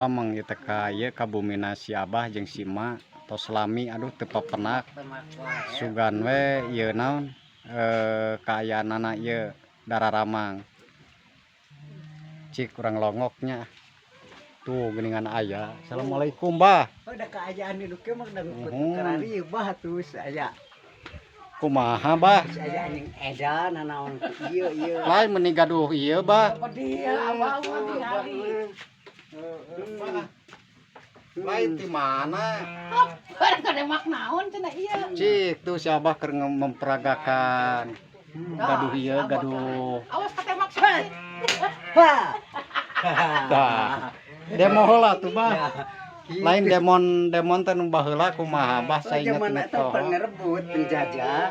Mang ieu teh ka ieu ka bumina si Abah jeung si Emak tos lami, aduh, teu papenak. Sugan we ieu naon kaayaanana ieu dararamang. Cik urang longok nya. Tuh geuningan aya. Assalamualaikum, Bah. Oh, da kaayaan di nu kieu mah da Uhun. karari bah tuh aya. Kumaha, Bah? Geus aya anjing edan nanaon ku ieu ieu. Lain meuni gaduh ieu, Bah. Dia abah mah tingali. Lain ti mana? Barang kademak naon cenah ieu. Cik tuh si Abah keur memperagakan gaduh ieu, gaduh. Awas katemak sakit. Ha. Tah. Demo heula tuh, Bah. Lain demon demon teh nu baheula kumaha, Bah, saya ingat Zaman ingat eta toho. Pangerebut penjajah.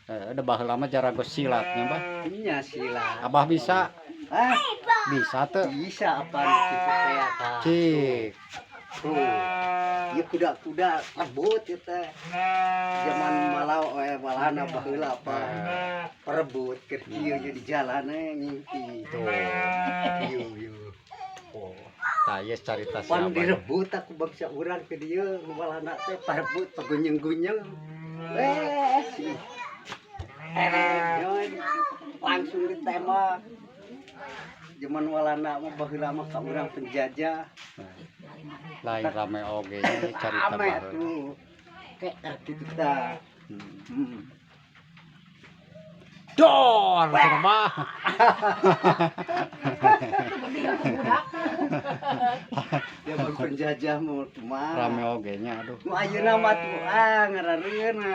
Eh, da baheula mah jarago silatnya, Bah. Nya silat. Abah bisa? Ah, Bisa tuh. Bisa apa gitu kayak tah. Cik. Tuh. Ieu kuda-kuda rebut ieu teh. Zaman malau walana baheula apa. Perebut keur kieu ye di jalan ngingki. Tuh. Ieu ieu. Oh, tah ieu carita si Pan Abah. direbut aku bangsa urang ke dieu walana teh parebut pagunyeng-gunyeng. Eh, si Erek, langsung ditembak. Zaman walana mah baheula mah ka urang penjajah. Lain rame oge nya carita Rame baheula. Tuh. Kayak gitu tah. Dor, cenah, Bah. Budak. Zaman penjajah mah kumaha. Rame oge nya, aduh. Nu ayeuna mah tuh ah ngarareuna.